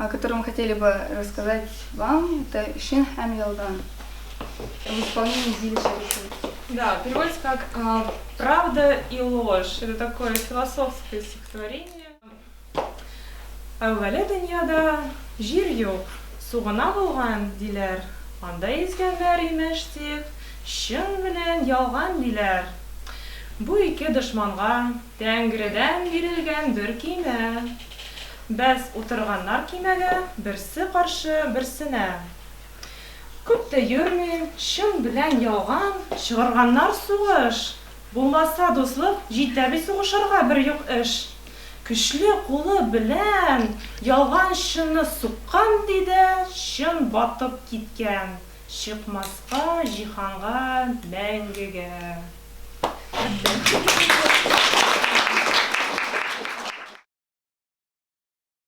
которую мы хотели бы рассказать вам, это «Чын һәм ялган» в исполнении Зили Шариповой. Да, переводится как «Правда и ложь». Это такое философское стихотворение. Әүвәле дөньяда җир юк, су гына булган, диләр. Анда йөзгәннәр, имеш, тик чын белән ялган, диләр. Бу ике дошманга Тәңредән бирелгән бер көймә. Бәс, утырганнар көймәгә, берсе каршы берсенә. Күп тә йөрми, чын белән ялган чыгарганнар сугыш. Булмаса дуслык, җитә бит сугышырга бер юк эш. Көчле кулы белән ялган чынны суккан ди дә, чын батып киткән, чыкмаска җиһанга мәңгегә.